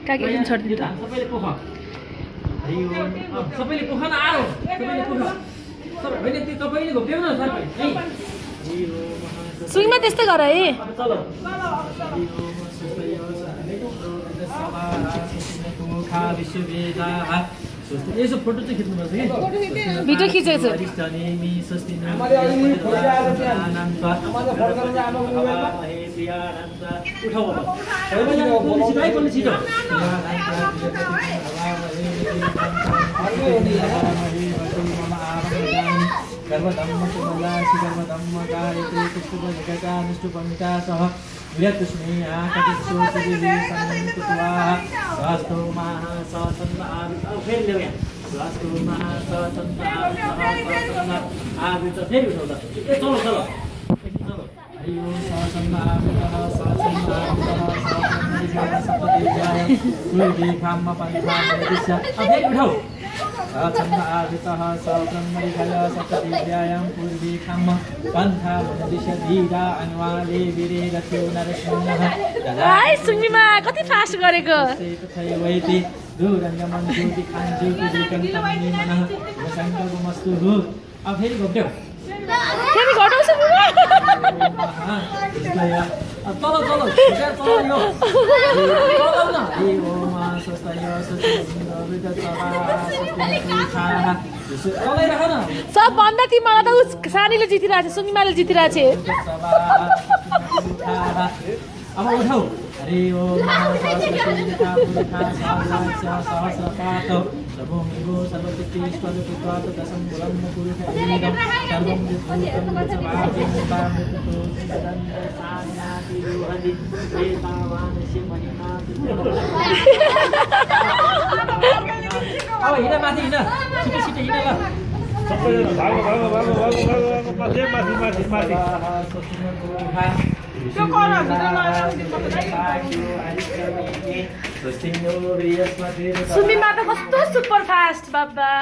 काकी एकछिन छोड्दिनु त सबैले पोख सबैले पोख न आऊ सबैले पोख सबै हैन त्यो तपाईले घोप्ट्याउ न सर सुइमा त्यस्तै गर है चलो यसो फोटो चाहिँ खिच्नुपर्छ कि भिडियो खिचेको छु सुनिमा कति फास्ट गरेको फेरि घोप्ट्याउ फेरि घटाउँछ चलो चलो सबभन्दा ती मलाई त उस सानीले जितिरहेको छ सुनिमाले जितिरहेको छ अब उठाऊ हरि ओम सहस्रपात सर्वमिगो सर्वतिष्ठित्वात् दशम गुणं पुरुषैदं सर्वं अब हिँड माथि हिँड छिटो छिटो हिँड ल सबैजना भागो सुमिमा त कस्तो सुपर फास्ट बाबा